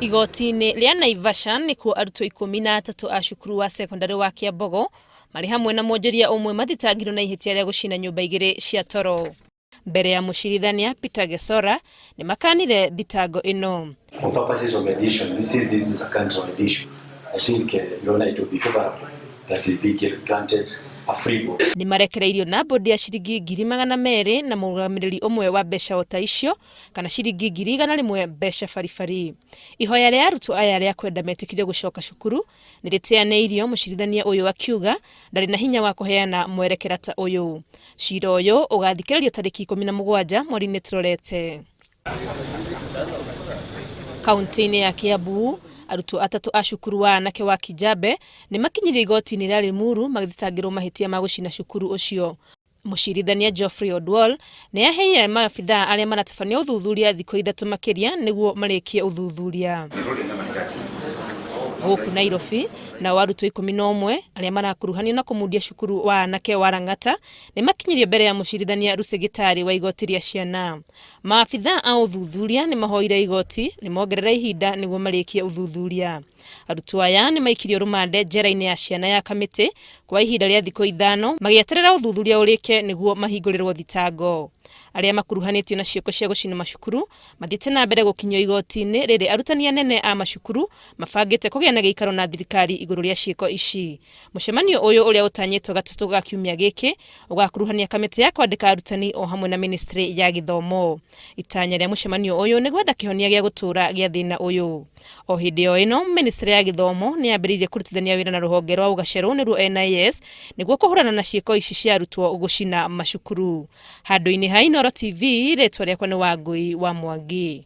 Igoti-inĩ rĩa Naivasha nĩkuo arutwo 13 a cukuru wa cekondarĩ wa Kiambogo marĩ hamwe na mwonjoria ũmwe mathitangirwo na ihĩtia rĩa gũcina nyũmba igĩrĩ cia toro. Mbere ya mũcirithania Peter Gesora nĩ makanire thitango ĩno. For purposes of mediation, this is, this is a country of mediation. I think, Your Honor, it would be favorable that we be granted a free bond. Nĩ marekereirio na mbũndi ya ciringi 200,000 na mũrũgamĩrĩri ũmwe wa mbeca o ta icio kana ciringi 100,000 mbeca baribari. Ihoya rĩa arutwo aya rĩa kwenda metĩkĩrio gũcoka cukuru nĩ rĩteanĩirio, mũcirithania ũyũ akiuga ndarĩ na hinya wa kũheana mwerekera ta ũyũ. Cira ũyũ ũgathikĩrĩrio tarĩki 17 mweri-inĩ tũrorete. Kaunti-inĩ ya Kiambu, arutwo atatũ a cukuru wa anake wa Kijabe nĩ makinyirio igoti-inĩ rĩa Limuru magĩthitangĩrwo mahĩtia ma gũcina cukuru ũcio. Mũcirithania Geoffrey Odwal nĩ aheire maabithaa arĩa maratabania ũthuthuria thikũ ithatũ makĩria nĩguo marĩkie ũthuthuria. Gũkũ Nairobi, nao arutwo 11 arĩa marakuruhanio na kũmundia cukuru wa anake wa Lang'ata nĩ makinyirio mbere ya mũcirithania Lucy Gĩtarĩ wa igoti rĩa ciana. Maabithaa a ũthuthuria nĩ mahoire igoti rĩmongerere ihinda nĩguo marĩkie ũthuthuria. Arutwo aya nĩ maikirio rũmande njera-inĩ ya ciana ya Kamĩtĩ kwa ihinda rĩa thikũ ithano magĩeterera ũthuthuria ũrĩke nĩguo mahingũrĩrwo thitango. Arĩa makuruhanĩtio na ciĩko cia gũcina macukuru mathiĩte na mbere gũkinyio igoti-inĩ rĩrĩ arutani anene a macukuru mabangĩte kũgĩa na gĩikaro na thirikari igũrũ rĩa ciĩko ici. Mũcemanio ũyũ ũrĩa ũtanyĩtwo gatatũ ga kiumia gĩkĩ ũgakuruhania kamĩtĩ ya kwandĩka arutani o hamwe na ministry ya gĩthomo. Itanya rĩa mũcemanio ũyũ nĩ gwetha kĩhonia gĩa gũtũũra gĩa thĩna ũyũ. O hĩndĩ o ĩno, ministry ya gĩthomo nĩ yambĩrĩirie kũrutithania wĩra na rũhonge rwa ũgacerũ nĩruo NIS nĩguo kũhũrana na ciĩko ici cia arutwo gũcina macukuru. Handũ-inĩ ha Inooro TV, rĩtwa rĩakwa nĩ Wangũi wa Mwangi.